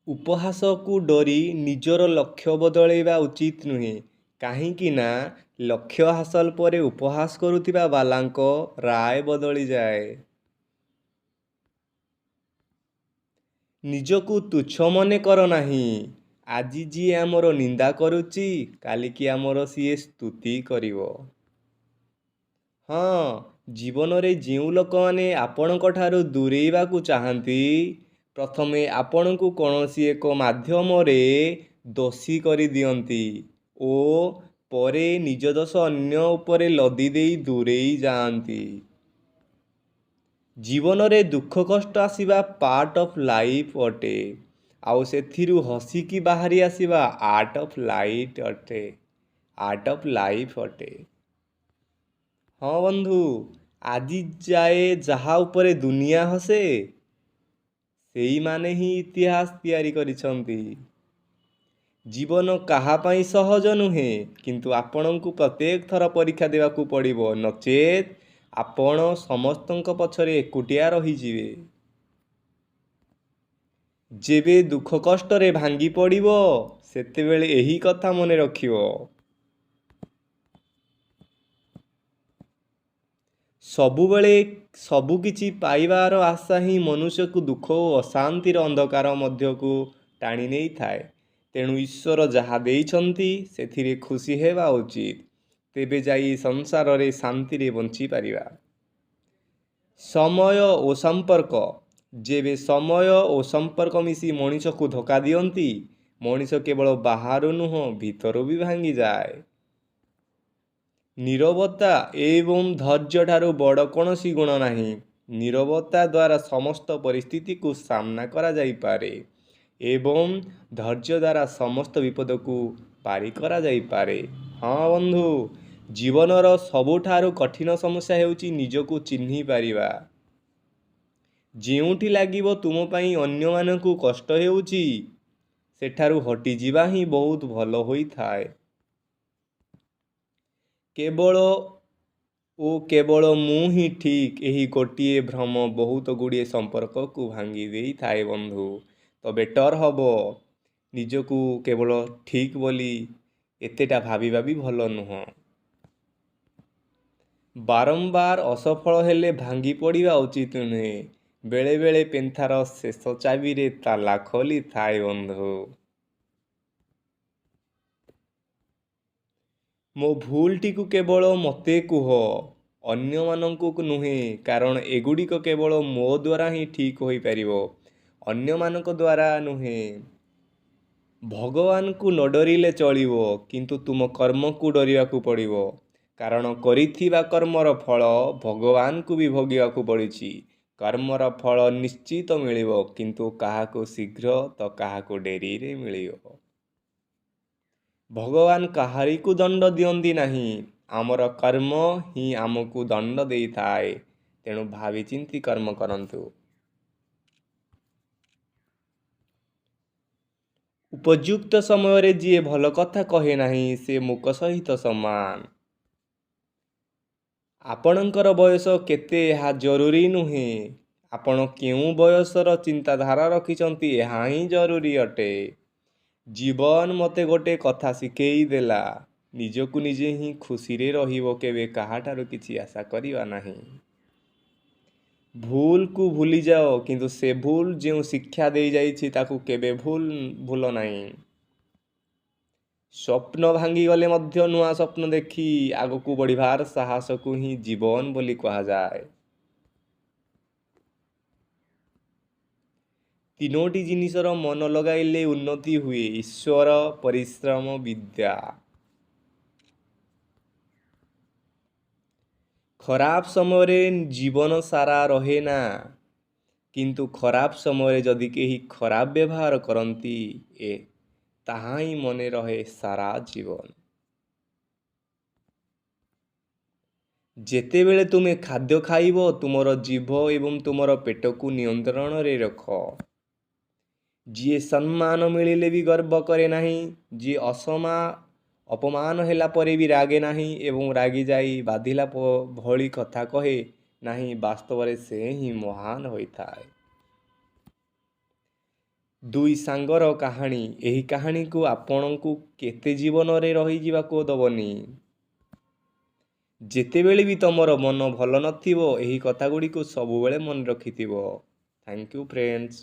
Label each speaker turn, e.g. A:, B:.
A: ଉପହାସକୁ ଡରି ନିଜର ଲକ୍ଷ୍ୟ ବଦଳେଇବା ଉଚିତ ନୁହେଁ, କାହିଁକି ନା ଲକ୍ଷ୍ୟ ହାସଲ ପରେ ଉପହାସ କରୁଥିବା ବାଲାଙ୍କ ରାୟ ବଦଳିଯାଏ। ନିଜକୁ ତୁଚ୍ଛ ମନେ କର ନାହିଁ। ଆଜି ଯିଏ ଆମର ନିନ୍ଦା କରୁଛି, କାଲିକି ଆମର ସିଏ ସ୍ତୁତି କରିବ। ହଁ, ଜୀବନରେ ଯେଉଁ ଲୋକମାନେ ଆପଣଙ୍କଠାରୁ ଦୂରେଇବାକୁ ଚାହାଁନ୍ତି, ପ୍ରଥମେ ଆପଣଙ୍କୁ କୌଣସି ଏକ ମାଧ୍ୟମରେ ଦୋଷୀ କରିଦିଅନ୍ତି ଓ ପରେ ନିଜ ଦୋଷ ଅନ୍ୟ ଉପରେ ଲଦି ଦେଇ ଦୂରେଇ ଯାଆନ୍ତି। ଜୀବନରେ ଦୁଃଖ କଷ୍ଟ ଆସିବା ପାର୍ଟ ଅଫ୍ ଲାଇଫ୍ ଅଟେ, ଆଉ ସେଥିରୁ ହସିକି ବାହାରି ଆସିବା ଆର୍ଟ ଅଫ୍ ଲାଇଟ୍ ଅଟେ, ଆର୍ଟ ଅଫ୍ ଲାଇଫ୍ ଅଟେ। ହଁ ବନ୍ଧୁ, ଆଜି ଯାଏ ଯାହା ଉପରେ ଦୁନିଆ ହସେ, ସେଇମାନେ ହିଁ ଇତିହାସ ତିଆରି କରିଛନ୍ତି। ଜୀବନ କାହା ପାଇଁ ସହଜ ନୁହେଁ, କିନ୍ତୁ ଆପଣଙ୍କୁ ପ୍ରତ୍ୟେକ ଥର ପରୀକ୍ଷା ଦେବାକୁ ପଡ଼ିବ, ନଚେତ୍ ଆପଣ ସମସ୍ତଙ୍କ ପଛରେ ଏକୁଟିଆ ରହିଯିବେ। ଯେବେ ଦୁଃଖ କଷ୍ଟରେ ଭାଙ୍ଗି ପଡ଼ିବ, ସେତେବେଳେ ଏହି କଥା ମନେ ରଖିବ। ସବୁବେଳେ ସବୁକିଛି ପାଇବାର ଆଶା ହିଁ ମନୁଷ୍ୟକୁ ଦୁଃଖ ଓ ଅଶାନ୍ତିର ଅନ୍ଧକାର ମଧ୍ୟକୁ ଟାଣି ନେଇଥାଏ। ତେଣୁ ଈଶ୍ୱର ଯାହା ଦେଇଛନ୍ତି ସେଥିରେ ଖୁସି ହେବା ଉଚିତ। ତେବେ ଯାଇ ସଂସାରରେ ଶାନ୍ତିରେ ବଞ୍ଚିପାରିବା। ସମୟ ଓ ସମ୍ପର୍କ। ଯେବେ ସମୟ ଓ ସମ୍ପର୍କ ମିଶି ମଣିଷକୁ ଧୋକା ଦିଅନ୍ତି, ମଣିଷ କେବଳ ବାହାରୁ ନୁହଁ, ଭିତରୁ ବି ଭାଙ୍ଗିଯାଏ। ନୀରବତା ଏବଂ ଧୈର୍ଯ୍ୟ ଠାରୁ ବଡ଼ କୌଣସି ଗୁଣ ନାହିଁ। ନୀରବତା ଦ୍ୱାରା ସମସ୍ତ ପରିସ୍ଥିତିକୁ ସାମ୍ନା କରାଯାଇପାରେ ଏବଂ ଧୈର୍ଯ୍ୟ ଦ୍ୱାରା ସମସ୍ତ ବିପଦକୁ ପାରି କରାଯାଇପାରେ। ହଁ ବନ୍ଧୁ, ଜୀବନର ସବୁଠାରୁ କଠିନ ସମସ୍ୟା ହେଉଛି ନିଜକୁ ଚିହ୍ନି ପାରିବା। ଯେଉଁଠି ଲାଗିବ ତୁମ ପାଇଁ ଅନ୍ୟମାନଙ୍କୁ କଷ୍ଟ ହେଉଛି, ସେଠାରୁ ହଟିଯିବା ହିଁ ବହୁତ ଭଲ ହୋଇଥାଏ। କେବଳ ଓ କେବଳ ମୁଁ ହିଁ ଠିକ୍, ଏହି ଗୋଟିଏ ଭ୍ରମ ବହୁତ ଗୁଡ଼ିଏ ସମ୍ପର୍କକୁ ଭାଙ୍ଗି ଦେଇଥାଏ ବନ୍ଧୁ। ତ ବେଟର୍ ହବ ନିଜକୁ କେବଳ ଠିକ୍ ବୋଲି ଏତେଟା ଭାବିବା ବି ଭଲ ନୁହଁ। ବାରମ୍ବାର ଅସଫଳ ହେଲେ ଭାଙ୍ଗି ପଡ଼ିବା ଉଚିତ ନୁହେଁ। ବେଳେବେଳେ ପେନ୍ଥାର ଶେଷ ଚାବିରେ ତାଲା ଖୋଲିଥାଏ ବନ୍ଧୁ। ମୋ ଭୁଲଟିକୁ କେବଳ ମୋତେ କୁହ, ଅନ୍ୟମାନଙ୍କୁ ନୁହେଁ, କାରଣ ଏଗୁଡ଼ିକ କେବଳ ମୋ ଦ୍ୱାରା ହିଁ ଠିକ୍ ହୋଇପାରିବ, ଅନ୍ୟମାନଙ୍କ ଦ୍ୱାରା ନୁହେଁ। ଭଗବାନଙ୍କୁ ନ ଡରିଲେ ଚଳିବ, କିନ୍ତୁ ତୁମ କର୍ମକୁ ଡରିବାକୁ ପଡ଼ିବ, କାରଣ କରିଥିବା କର୍ମର ଫଳ ଭଗବାନଙ୍କୁ ବି ଭୋଗିବାକୁ ପଡ଼ିଛି। କର୍ମର ଫଳ ନିଶ୍ଚିତ ମିଳିବ, କିନ୍ତୁ କାହାକୁ ଶୀଘ୍ର ତ କାହାକୁ ଡେରିରେ ମିଳିବ। ଭଗବାନ କାହାରିକୁ ଦଣ୍ଡ ଦିଅନ୍ତି ନାହିଁ, ଆମର କର୍ମ ହିଁ ଆମକୁ ଦଣ୍ଡ ଦେଇଥାଏ। ତେଣୁ ଭାବିଚିନ୍ତି କର୍ମ କରନ୍ତୁ। ଉପଯୁକ୍ତ ସମୟରେ ଯିଏ ଭଲ କଥା କହେ ନାହିଁ, ସେ ମୂକ ସହିତ ସମାନ। ଆପଣଙ୍କର ବୟସ କେତେ ଏହା ଜରୁରୀ ନୁହେଁ, ଆପଣ କେଉଁ ବୟସର ଚିନ୍ତାଧାରା ରଖିଛନ୍ତି ଏହା ହିଁ ଜରୁରୀ ଅଟେ। ଜୀବନ ମୋତେ ଗୋଟେ କଥା ଶିଖେଇ ଦେଲା, ନିଜକୁ ନିଜେ ହିଁ ଖୁସିରେ ରହିବ, କେବେ କାହାଠାରୁ କିଛି ଆଶା କରିବା ନାହିଁ। ଭୁଲକୁ ଭୁଲିଯାଅ, କିନ୍ତୁ ସେ ଭୁଲ ଯେଉଁ ଶିକ୍ଷା ଦେଇଯାଇଛି ତାକୁ କେବେ ଭୁଲ ନାହିଁ। ସ୍ୱପ୍ନ ଭାଙ୍ଗିଗଲେ ମଧ୍ୟ ନୂଆ ସ୍ୱପ୍ନ ଦେଖି ଆଗକୁ ବଢ଼ିବାର ସାହସକୁ ହିଁ ଜୀବନ ବୋଲି କୁହାଯାଏ। ତିନୋଟି ଜିନିଷର ମନ ଲଗାଇଲେ ଉନ୍ନତି ହୁଏ, ଈଶ୍ୱର, ପରିଶ୍ରମ, ବିଦ୍ୟା। ଖରାପ ସମୟରେ ଜୀବନ ସାରା ରହେ ନା, କିନ୍ତୁ ଖରାପ ସମୟରେ ଯଦି କେହି ଖରାପ ବ୍ୟବହାର କରନ୍ତି, ତାହା ହିଁ ମନେ ରହେ ସାରା ଜୀବନ। ଯେତେବେଳେ ତୁମେ ଖାଦ୍ୟ ଖାଇବ, ତୁମର ଜିଭ ଏବଂ ତୁମର ପେଟକୁ ନିୟନ୍ତ୍ରଣରେ ରଖ। ଯିଏ ସମ୍ମାନ ମିଳିଲେ ବି ଗର୍ବ କରେ ନାହିଁ, ଯିଏ ଅସମା ଅପମାନ ହେଲା ପରେ ବି ରାଗେ ନାହିଁ ଏବଂ ରାଗିଯାଇ ବାଧିଲା ଭଳି କଥା କହେ ନାହିଁ, ବାସ୍ତବରେ ସେ ହିଁ ମହାନ ହୋଇଥାଏ। ଦୁଇ ସାଙ୍ଗର କାହାଣୀ, ଏହି କାହାଣୀକୁ ଆପଣଙ୍କୁ କେତେ ଜୀବନରେ ରହିଯିବାକୁ ଦେବନି। ଯେତେବେଳେ ବି ତୁମର ମନ ଭଲ ନଥିବ, ଏହି କଥା ଗୁଡ଼ିକୁ ସବୁବେଳେ ମନେ ରଖିଥିବ। Thank you friends.